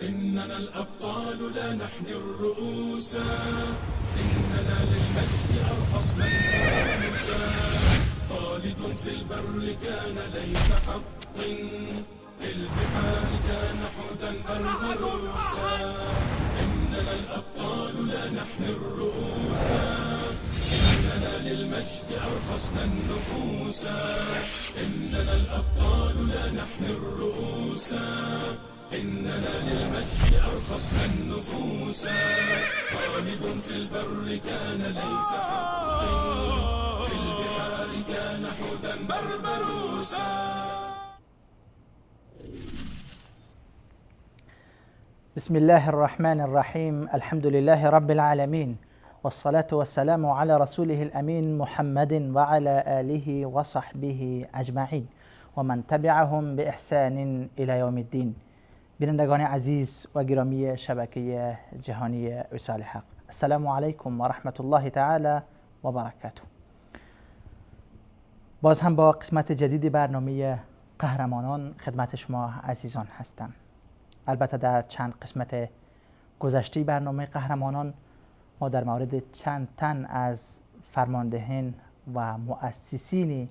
إننا الأبطال لا نحني الرؤوس، إننا للمجد أرخصنا النفوس. خالد في البر كان ليث حق، في البحار كان حوتا بربروسا. إننا الأبطال لا نحني الرؤوس، إننا للمجد أرخصنا النفوس. إننا الأبطال لا نحني الرؤوس، إننا للمجد أرخصنا النفوس. خالد في البر كان ليث حق، في البحار كان حوتا بربروسا. بسم الله الرحمن الرحيم. الحمد لله رب العالمين، والصلاة والسلام على رسوله الأمين محمد وعلى آله وصحبه أجمعين ومن تبعهم بإحسان إلى يوم الدين. بینندگان عزیز و گرامی شبکه جهانی وصال حق، السلام علیکم و رحمت الله تعالی و برکاته. باز هم با قسمت جدید برنامه قهرمانان خدمت شما عزیزان هستم. البته در چند قسمت گذشته برنامه قهرمانان ما در مورد چند تن از فرماندهین و مؤسسین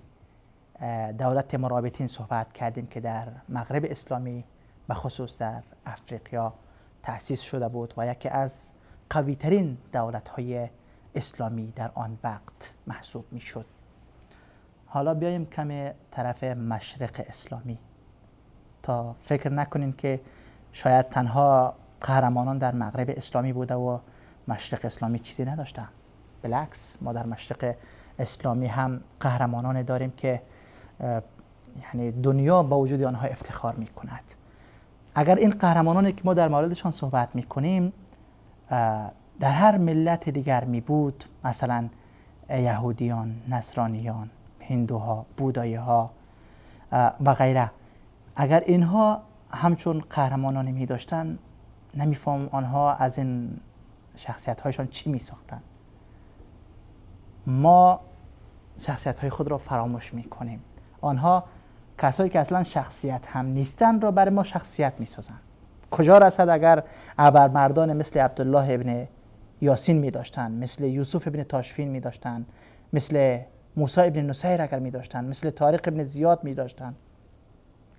دولت مرابطین صحبت کردیم که در مغرب اسلامی به خصوص در افریقا تأسیس شده بود و یکی از قوی ترین دولت های اسلامی در آن وقت محسوب می شد. حالا بیایم کمی طرف مشرق اسلامی، تا فکر نکنین که شاید تنها قهرمانان در مغرب اسلامی بوده و مشرق اسلامی چیزی نداشته. بالعکس ما در مشرق اسلامی هم قهرمانان داریم که یعنی دنیا با وجود آنها افتخار می کند. اگر این قهرمانانی که ما در موردشان صحبت میکنیم در هر ملت دیگر می بود، مثلا یهودیان، نصرانیان، هندوها، بودایی ها و غیره، اگر اینها همچون قهرمانانی می داشتن، نمیفهم آنها از این شخصیت هایشان چی می ساختن. ما شخصیت های خود را فراموش می کنیم. آنها کسایی که اصلا شخصیت هم نیستن را برای ما شخصیت می سازن. کجا رسد اگر ابرمردان مثل عبدالله ابن یاسین می داشتن، مثل یوسف ابن تاشفین می داشتن، مثل موسی ابن نصیر اگر می داشتن، مثل طارق ابن زیاد می داشتن،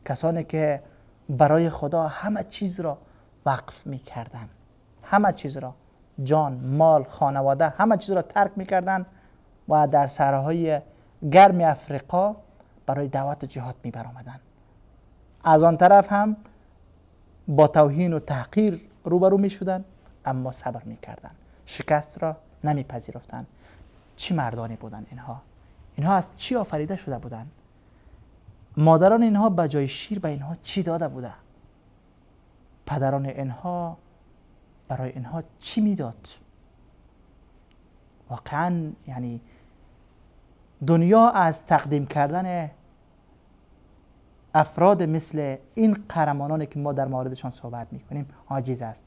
کسانی که برای خدا همه چیز را وقف می کردن، همه چیز را، جان، مال، خانواده، همه چیز را ترک می کردن و در صحراهای گرم افریقا برای دعوت و جهاد می برآمدن. از آن طرف هم با توهین و تحقیر روبرو می شدن، اما صبر می کردن، شکست را نمی پذیرفتن. چی مردانی بودن اینها؟ اینها از چی آفریده شده بودن؟ مادران اینها به جای شیر به اینها چی داده بوده؟ پدران اینها برای اینها چی میداد؟ واقعا یعنی دنیا از تقدیم کردن افراد مثل این قهرمانانی که ما در موردشان صحبت میکنیم عاجز است.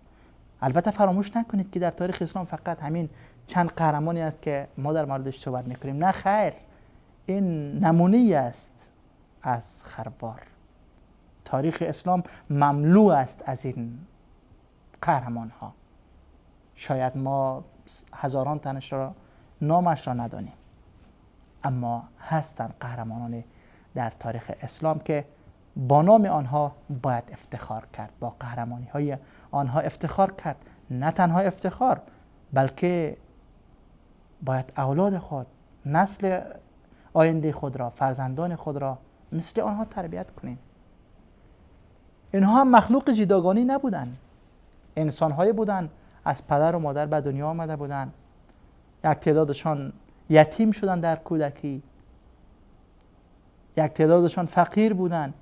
البته فراموش نکنید که در تاریخ اسلام فقط همین چند قهرمانی است که ما در موردش صحبت میکنیم. نه خیر، این نمونه است از خروار. تاریخ اسلام مملو است از این قهرمان ها. شاید ما هزاران تنش را نامش را ندانیم، اما هستند قهرمانان در تاریخ اسلام که با نام آنها باید افتخار کرد، با قهرمانی های آنها افتخار کرد. نه تنها افتخار، بلکه باید اولاد خود، نسل آینده خود را، فرزندان خود را مثل آنها تربیت کنیم. اینها هم مخلوق جداگانی نبودند، انسان‌هایی بودند از پدر و مادر به دنیا آمده بودند. یک تعدادشان یتیم شدن در کودکی، یک تعدادشان فقیر بودند،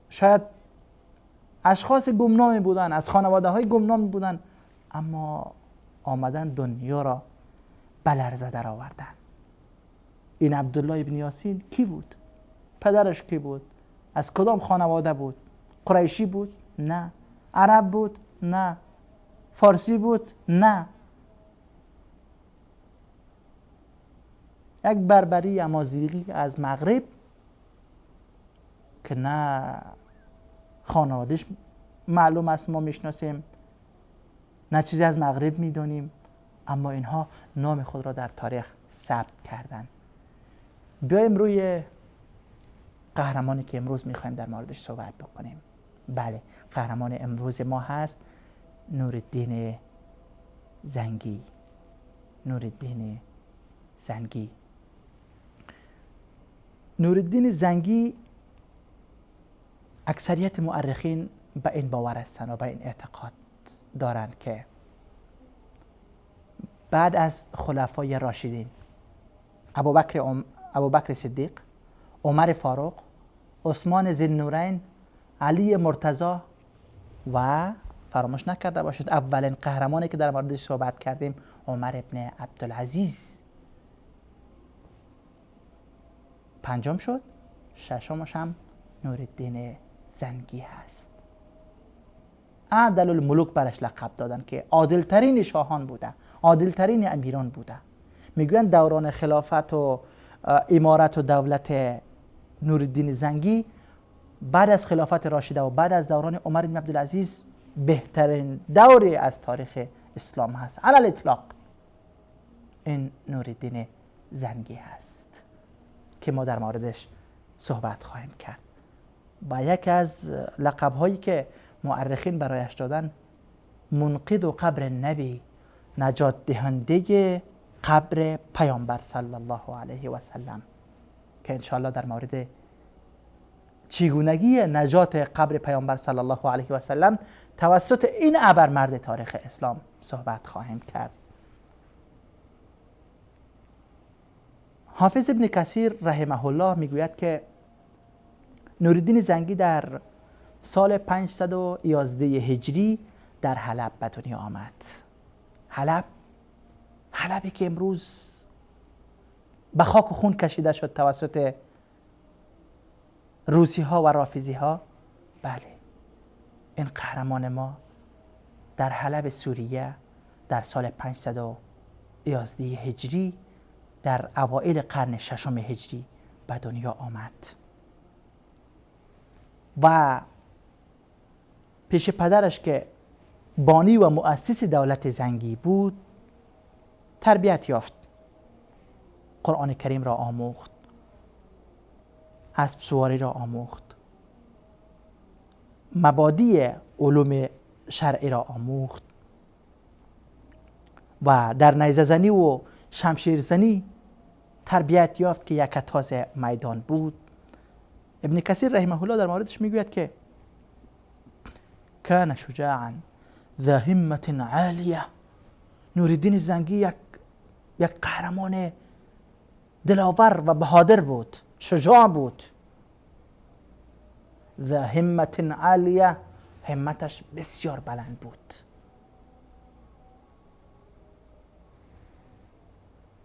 شاید اشخاص گمنامی بودند، از خانواده های گمنامی بودند، اما آمدن دنیا را به لرزه در آوردن. این عبدالله ابن یاسین کی بود؟ پدرش کی بود؟ از کدام خانواده بود؟ قریشی بود؟ نه. عرب بود؟ نه. فارسی بود؟ نه. یک بربری امازیغی از مغرب که نه خانوادهش معلوم است ما میشناسیم، نه چیزی از مغرب میدانیم، اما اینها نام خود را در تاریخ ثبت کردند. بیایم روی قهرمانی که امروز میخوایم در موردش صحبت بکنیم. بله، قهرمان امروز ما هست نورالدین زنگی. نورالدین زنگی. نورالدین زنگی اکثریت مؤرخین به این باور هستند و به این اعتقاد دارند که بعد از خلفای راشدین ابوبکر صدیق، عمر فاروق، عثمان ذوالنورین، علی مرتضی و فراموش نکرده باشید اولین قهرمانی که در موردش صحبت کردیم عمر ابن عبدالعزیز، پنجم شد، ششمش هم نورالدین زنگی هست. اعدل الملوک برش لقب دادن که عادلترین شاهان بوده، عادلترین امیران بوده. میگویند دوران خلافت و امارت و دولت نورالدین زنگی بعد از خلافت راشده و بعد از دوران عمر بن عبدالعزیز بهترین دوری از تاریخ اسلام هست علی الاطلاق. این نورالدین زنگی هست که ما در موردش صحبت خواهیم کرد. با یکی از لقب هایی که مؤرخین برایش دادن، منقذ قبر نبی، نجات دهنده قبر پیامبر صلی الله علیه و سلم، که انشاءالله در مورد چگونگی نجات قبر پیامبر صلی الله علیه و سلم توسط این ابرمرد تاریخ اسلام صحبت خواهیم کرد. حافظ ابن کثیر رحمه الله میگوید که نورالدین زنگی در سال 511 هجری در حلب به دنیا آمد. حلب، حلبی که امروز به خاک و خون کشیده شد توسط روسی ها و رافضی ها. بله، این قهرمان ما در حلب سوریه در سال 511 هجری در اوائل قرن ششم هجری به دنیا آمد و پیش پدرش که بانی و مؤسس دولت زنگی بود تربیت یافت. قرآن کریم را آموخت، اسب سواری را آموخت، مبادی علوم شرعی را آموخت و در نیزه زنی و شمشیرزنی تربیت یافت که یک تاز میدان بود. ابن کثیر رحمه الله در موردش میگوید که کان شجاعا ذا همت عالیه. نورالدین زنگی یک قهرمان دلاور و بهادر بود، شجاع بود. ذا همت عالیه، همتش بسیار بلند بود.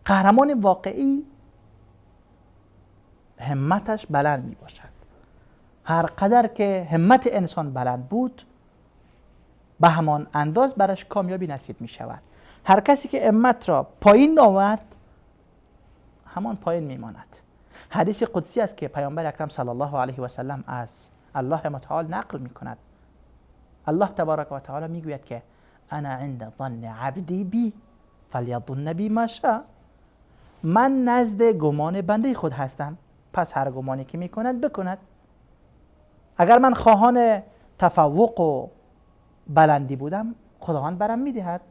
قهرمان واقعی همتش بلند می باشد. هر قدر که همت انسان بلند بود به همان انداز برش کامیابی نصیب می شود. هر کسی که همت را پایین آورد همان پایین می ماند. حدیث قدسی است که پیامبر اکرم صلی الله علیه و سلم از الله متعال نقل می کند. الله تبارک و تعالی می گوید که انا عند ظن عبدی بی فلیظن بی ما شاء. من نزد گمان بنده خود هستم، پس هر گمانی که می کند بکند. اگر من خواهان تفوق و بلندی بودم خداوند برم می دهد.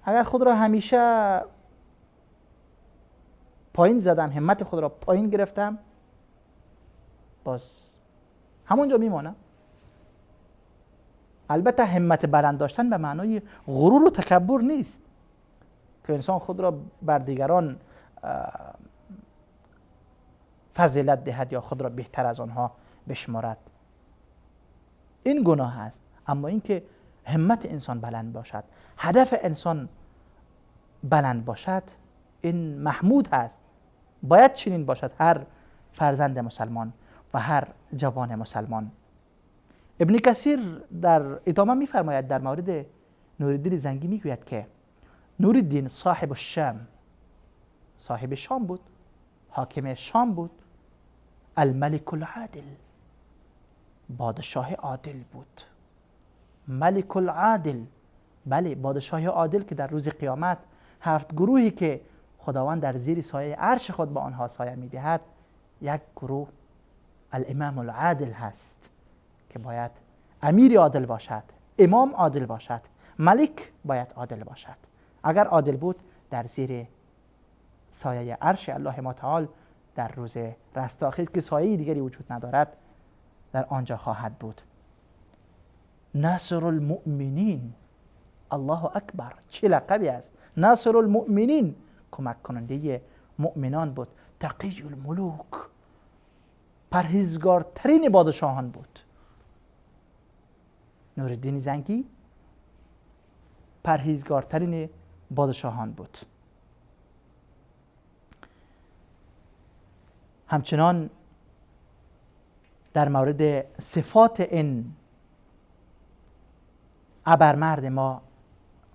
اگر خود را همیشه پایین زدم، همت خود را پایین گرفتم، باز همونجا میمانم. البته همت بلند داشتن به معنای غرور و تکبر نیست که انسان خود را بر دیگران فضیلت دهد یا خود را بهتر از آنها بشمارد. این گناه است. اما اینکه همت انسان بلند باشد، هدف انسان بلند باشد، این محمود هست. باید چنین باشد هر فرزند مسلمان و هر جوان مسلمان. ابن کثیر در ادامه می‌فرماید در مورد نورالدین زنگی میگوید که نورالدین صاحب الشام، صاحب شام بود، حاکم شام بود، الملک العادل، بادشاه عادل بود. ملک العادل، بله، پادشاه عادل که در روز قیامت 7 گروهی که خداوند در زیر سایه عرش خود به آنها سایه میدهد، یک گروه الامام العادل هست که باید امیر عادل باشد، امام عادل باشد، ملک باید عادل باشد. اگر عادل بود در زیر سایه عرش الله متعال در روز رستاخیز که سایه دیگری وجود ندارد در آنجا خواهد بود. ناصر المؤمنین، الله اکبر، چه لقبی است! ناصر المؤمنین، کمک کننده مؤمنان بود. تقی الملوک، پرهیزگارترین پادشاهان بود. نورالدین زنگی پرهیزگارترین پادشاهان بود. همچنان در مورد صفات این ابرمرد ما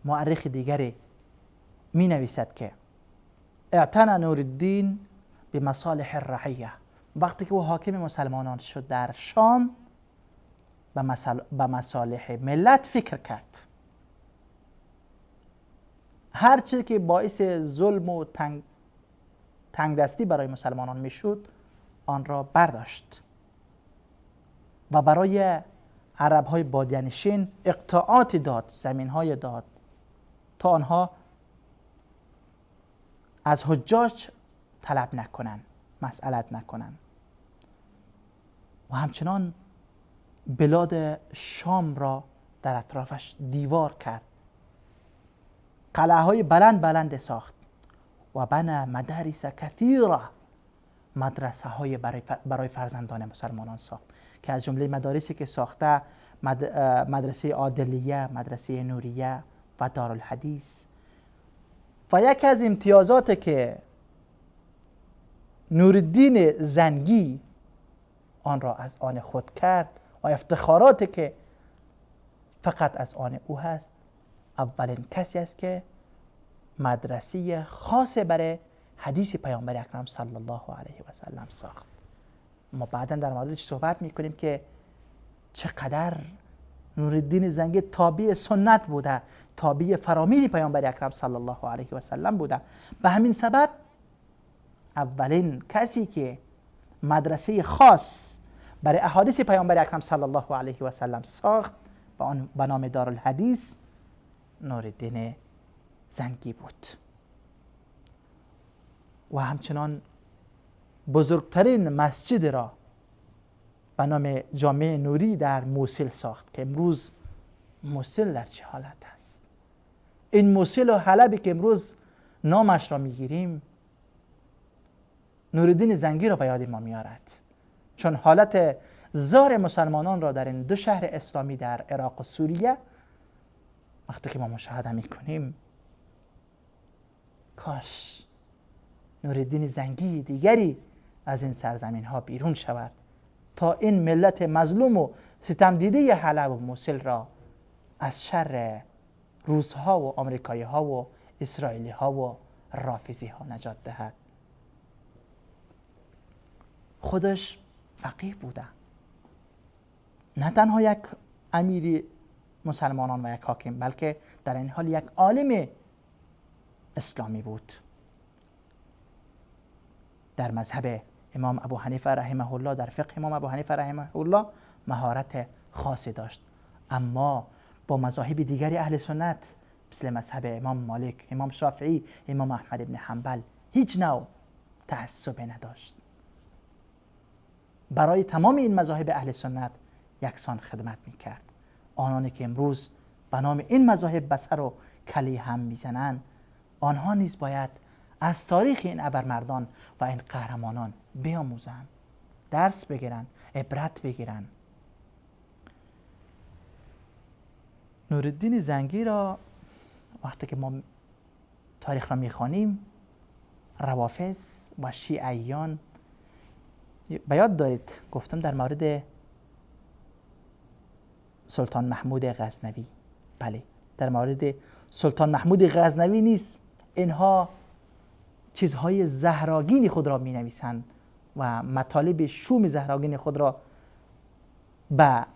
مؤرخ دیگری می نویسد که اعتنى نورالدین به مصالح الرعیه. وقتی که او حاکم مسلمانان شد در شام، به مصالح ملت فکر کرد. هر چیزی که باعث ظلم و تنگ دستی برای مسلمانان میشد آن را برداشت و برای عرب های بادیه‌نشین اقطاعات داد، زمین های داد تا آنها از حجاج طلب نکنن، مسئلت نکنن. و همچنان بلاد شام را در اطرافش دیوار کرد، قلعه های بلند بلند ساخت و بنا مدارس کثیره، مدرسه های برای فرزندان مسلمانان ساخت که از جمله مدارسی که ساخته مدرسه عادلیه، مدرسه نوریه و دارالحدیث. و یکی از امتیازات که نورالدین زنگی آن را از آن خود کرد و افتخاراتی که فقط از آن او هست، اولین کسی است که مدرسه خاص برای حدیث پیامبر اکرم صلی الله علیه و سلم ساخت. ما بعدا در موردش صحبت میکنیم که چقدر نورالدین زنگی تابع سنت بوده، تابع فرامین پیامبر اکرم صلی الله علیه و سلم بوده. به همین سبب اولین کسی که مدرسه خاص برای احادیث پیامبر اکرم صلی الله علیه و سلم ساخت به نام دارالحدیث، نورالدین زنگی بود. و همچنان بزرگترین مسجد را به نام جامع نوری در موصل ساخت که امروز موصل در چه حالت است. این موصل و حلبی که امروز نامش را میگیریم، نورالدین زنگی را به یاد ما میارد، چون حالت زار مسلمانان را در این دو شهر اسلامی در عراق و سوریه وقتی که ما مشاهده میکنیم، کاش نورالدین زنگی دیگری از این سرزمین ها بیرون شود تا این ملت مظلوم و ستم دیده حلب و موصل را از شر روس ها و آمریکایی ها و اسرائیلی ها و رافضی ها نجات دهد. خودش فقیه بوده، نه تنها یک امیر مسلمانان و یک حاکم، بلکه در این حال یک عالم اسلامی بود. در مذهب امام ابو حنیفه رحمه الله، در فقه امام ابو حنیفه رحمه الله مهارت خاصی داشت، اما با مذاهب دیگری اهل سنت مثل مذهب امام مالک، امام شافعی، امام احمد بن حنبل هیچ نوع تعصب نداشت. برای تمام این مذاهب اهل سنت یکسان خدمت میکرد. آنانی که امروز به نام این مذاهب به سر و کلی هم میزنند، آنها نیز باید از تاریخ این ابرمردان و این قهرمانان بیاموزند، درس بگیرند، عبرت بگیرند. نورالدین زنگی را وقتی که ما تاریخ را میخوانیم، روافض و شیعیان، به یاد دارید گفتم در مورد سلطان محمود غزنوی، بله در مورد سلطان محمود غزنوی نیست، اینها چیزهای زهراگین خود را می نویسند و مطالب شوم زهراگین خود را به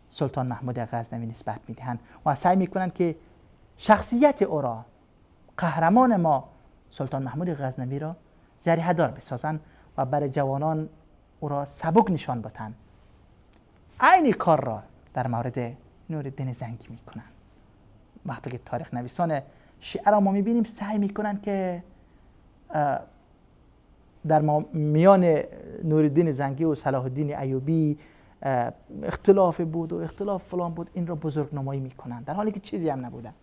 سلطان محمود غزنوی نسبت میدهند و سعی میکنند که شخصیت او را، قهرمان ما سلطان محمود غزنوی را جریحه دار بسازند و برای جوانان او را سبک نشان بدهند. عین کار را در مورد نورالدین زنگی میکنند. وقتی که تاریخ نویسان شیعه را ما میبینیم سعی میکنند که در میان نورالدین زنگی و صلاح الدین ایوبی اختلاف بود و اختلاف فلان بود، این را بزرگ نمایی میکنند، در حالی که چیزی هم نبوده.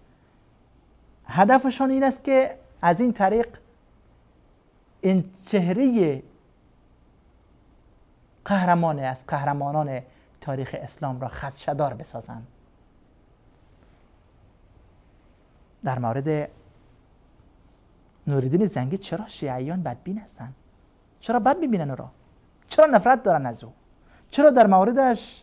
هدفشان این است که از این طریق این چهره قهرمان از قهرمانان تاریخ اسلام را خدشه‌دار بسازند. در مورد نورالدین زنگی چرا شیعیان بدبین هستند؟ چرا بد میبینن او را؟ چرا نفرت دارن از او؟ چرا در موردش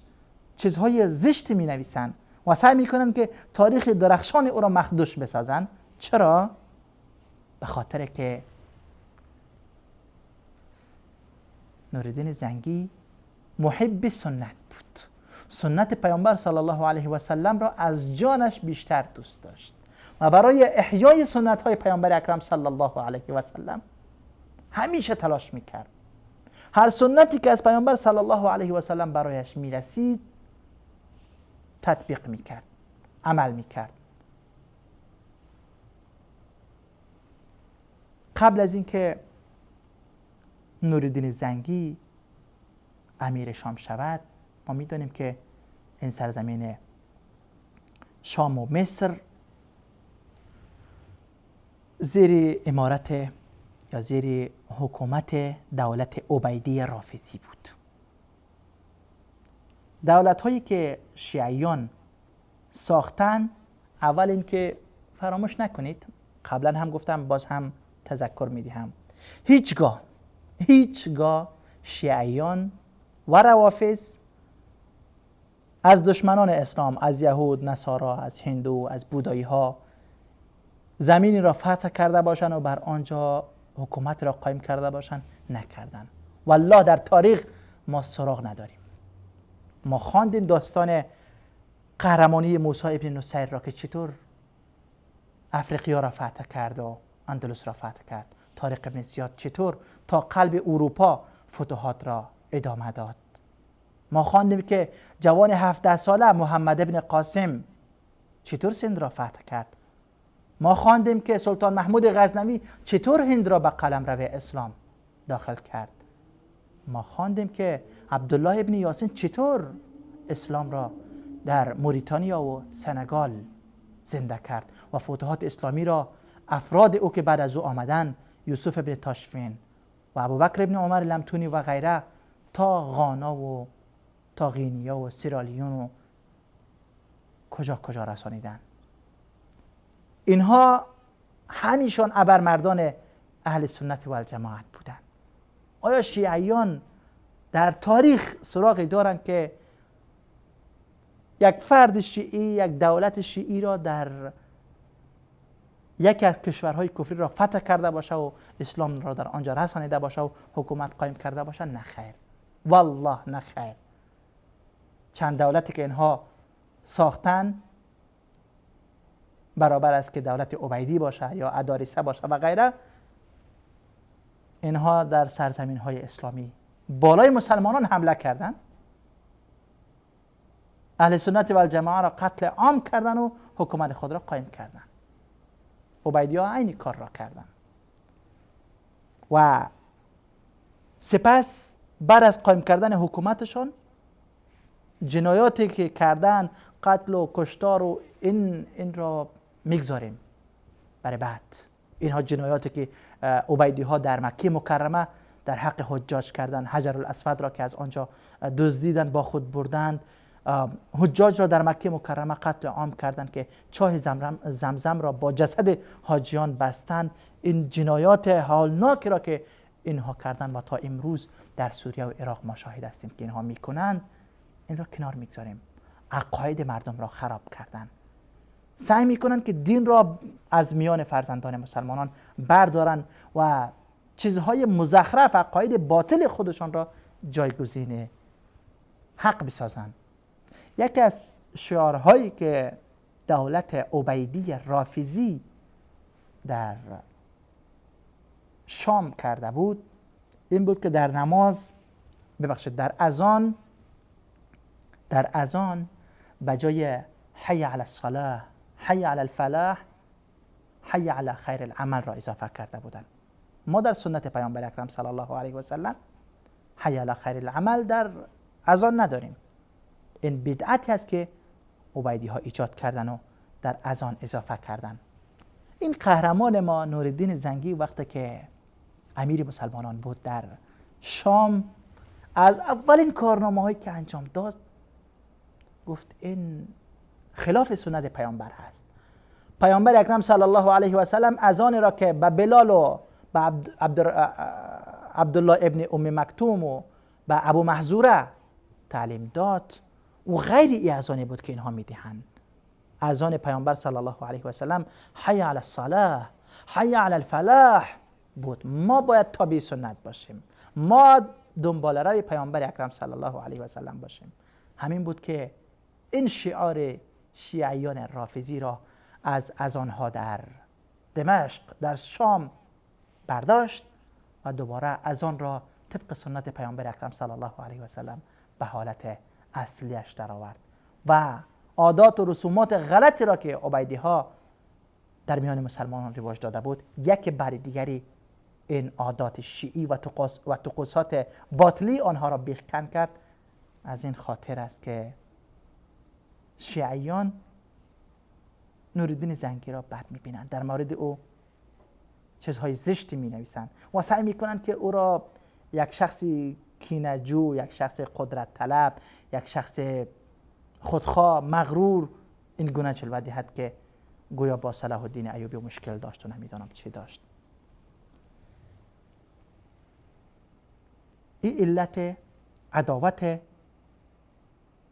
چیزهای زشت می نویسن و سعی میکنن که تاریخ درخشان او را مخدوش بسازن؟ چرا؟ به خاطر که نورالدین زنگی محب سنت بود. سنت پیامبر صلی الله علیه و سلم را از جانش بیشتر دوست داشت و برای احیای سنت های پیامبر اکرم صلی الله علیه و سلم همیشه تلاش میکرد. هر سنتی که از پیامبر صلی الله علیه و سلم برایش میرسید تطبیق میکرد، عمل میکرد. قبل از اینکه نورالدین زنگی امیر شام شود، ما میدانیم که این سرزمین شام و مصر زیر امارت یا زیر حکومت دولت عبیدی رافضی بود. دولت هایی که شیعیان ساختن، اول اینکه فراموش نکنید، قبلا هم گفتم باز هم تذکر میدهم، هیچگاه شیعیان و روافض از دشمنان اسلام، از یهود، نصارا، از هندو، از بودایی ها زمینی را فتح کرده باشند و بر آنجا حکومت را قایم کرده باشند، نکردن. والله در تاریخ ما سراغ نداریم. ما خواندیم داستان قهرمانی موسی ابن نصیر را که چطور افریقیا را فتح کرد و اندلس را فتح کرد. طارق ابن زیاد چطور تا قلب اروپا فتوحات را ادامه داد. ما خواندیم که جوان 17 ساله محمد ابن قاسم چطور سند را فتح کرد. ما خواندیم که سلطان محمود غزنوی چطور هند را به قلمرو اسلام داخل کرد. ما خواندیم که عبدالله ابن یاسین چطور اسلام را در موریتانیا و سنگال زنده کرد و فتوحات اسلامی را افراد او که بعد از او آمدن، یوسف ابن تاشفین و ابوبکر ابن عمر لمتونی و غیره، تا غانا و تا غینیا و سیرالیون و کجا کجا رسانیدن. اینها همیشان ابرمردان اهل سنت و الجماعت بودند. آیا شیعیان در تاریخ سراغی دارند که یک فرد شیعی، یک دولت شیعی را در یکی از کشورهای کفری را فتح کرده باشه و اسلام را در آنجا رسانیده باشه و حکومت قایم کرده باشه؟ نه خیر، والله نه خیر. چند دولتی که اینها ساختن برابر است که دولت عبیدی باشه یا اداریسه باشه و غیره، اینها در سرزمین های اسلامی بالای مسلمانان حمله کردند، اهل سنت و الجماعه را قتل عام کردن و حکومت خود را قایم کردند. عبیدی ها عین کار را کردند و سپس بعد از قایم کردن حکومتشان جنایاتی که کردن، قتل و کشتار و این را میگذاریم برای بعد. اینها جنایاتی که عبیدی ها در مکه مکرمه در حق حجاج کردن، حجر الاسود را که از آنجا دزدیدن با خود بردند، حجاج را در مکه مکرمه قتل عام کردند که چاه زمزم را با جسد حاجیان بستند. این جنایات هولناک را که اینها کردند و تا امروز در سوریه و عراق ما شاهد هستیم که اینها میکنند، این را کنار میگذاریم. عقاید مردم را خراب کردند، سعی میکنند که دین را از میان فرزندان مسلمانان بردارند و چیزهای مزخرف، عقاید باطل خودشان را جایگزین حق بسازند. یکی از شعارهایی که دولت عبیدی رافضی در شام کرده بود این بود که در نماز، ببخشید، در اذان به جای حی علی الصلاة، حی علی الفلاح، حی علی خیر العمل را اضافه کرده بودند. ما در سنت پیامبر اکرم صلی الله علیه و سلم حی علی خیر العمل در اذان نداریم. این بدعتی است که عبیدی ها ایجاد کردن و در اذان اضافه کردن. این قهرمان ما نورالدین زنگی وقتی که امیر مسلمانان بود در شام، از اولین کارنامه هایی که انجام داد، گفت این خلاف سنت پیامبر هست. پیامبر اکرم صلی الله علیه و سلم اذان را که به بلال و به عبدالله ابن ام مکتوم و به ابو محذوره تعلیم داد و غیر ای اذانی بود که اینها میدهند. اذان پیامبر صلی الله علیه و سلم حی علی الصلاة، حی علی الفلاح بود. ما باید تابع سنت باشیم، ما دنبال روی پیامبر اکرم صلی الله علیه و سلم باشیم. همین بود که این شعار شیعیان رافضی را از اذانها در دمشق، در شام برداشت و دوباره اذان را طبق سنت پیامبر اکرم صلی الله علیه و سلم به حالت اصلیش درآورد و عادات و رسومات غلطی را که عبیدی ها در میان مسلمانان رواج داده بود، یک بعد دیگری این عادات شیعی و طقوسات باطلی آنها را بیخکن کرد. از این خاطر است که شیعیان نورالدین زنگی را بد میبینند، در مورد او چیزهای زشتی می نویسند و سعی میکنند که او را یک شخصی کینه‌جو، یک شخص قدرت طلب، یک شخص خودخواه، مغرور، این گونه جلوه دهد که گویا با صلاح الدین ایوبی مشکل داشت و نمیدانم چی داشت. این علت عداوت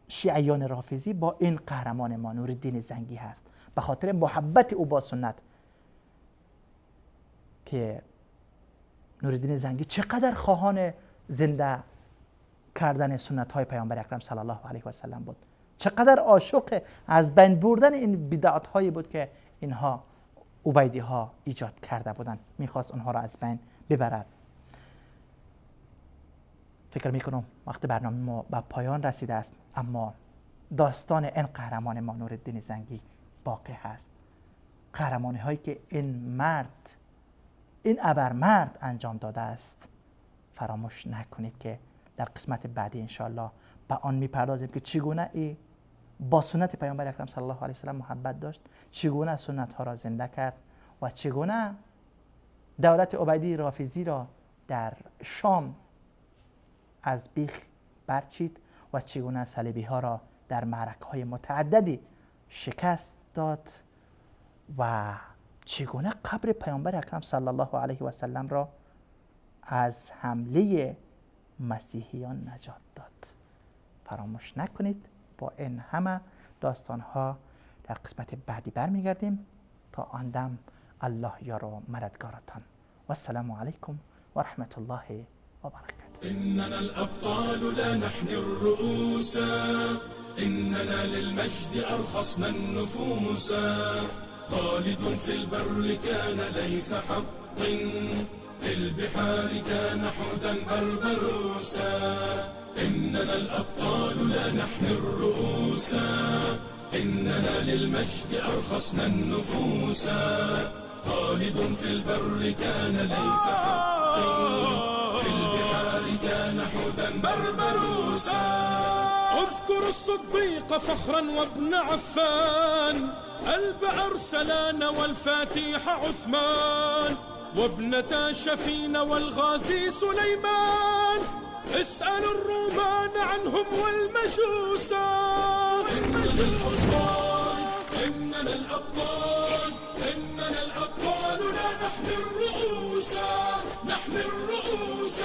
شیعیان رافضی با این قهرمان ما نورالدین زنگی هست، به خاطر محبت او با سنت، که نورالدین زنگی چقدر خواهان زنده کردن سنت های پیامبر اکرم صلی الله علیه و سلم بود، چقدر عاشق از بین بردن این بدعت هایی بود که اینها عبیدی ها ایجاد کرده بودند، میخواست آنها را از بین ببرد. فکر میکنم وقت برنامه ما به پایان رسیده است، اما داستان این قهرمان ما نورالدین زنگی باقی هست. قهرمانی هایی که این مرد، این ابرمرد انجام داده است، فراموش نکنید که در قسمت بعدی انشالله به آن میپردازیم که چگونه ای با سنت پیامبر اکرم صلی الله علیه و سلم محبت داشت، چگونه سنت ها را زنده کرد و چگونه دولت عبیدی رافضی را در شام از بیخ برچید و چگونه صلیبی ها را در معرکه های متعددی شکست داد و چگونه قبر پیامبر اکرم صلی الله علیه و سلم را از حمله مسیحیان نجات داد. فراموش نکنید، با این همه داستان ها در قسمت بعدی برمیگردیم. تا آن دم الله یار و مددگارتان و السلام علیکم و رحمت الله و برکاته. إننا الأبطال لا نحني الرؤوس، إننا للمجد أرخصنا النفوس. خالد في البر كان ليث حق، في البحار كان حوتا بربروسا. إننا الأبطال لا نحني الرؤوس، إننا للمجد أرخصنا النفوس. خالد في البر كان ليث حق، في البحار كان حوتا بربروسا. اذكر الصديق فخرا وابن عفان، ألب أرسلان والفاتح عثمان، وابن تاشفين والغازي سليمان، اسأل الرومان عنهم والمجوسا. إننا الأبطال، إننا الأبطال، لا نحمي الرؤوس، نحمي الرؤوس.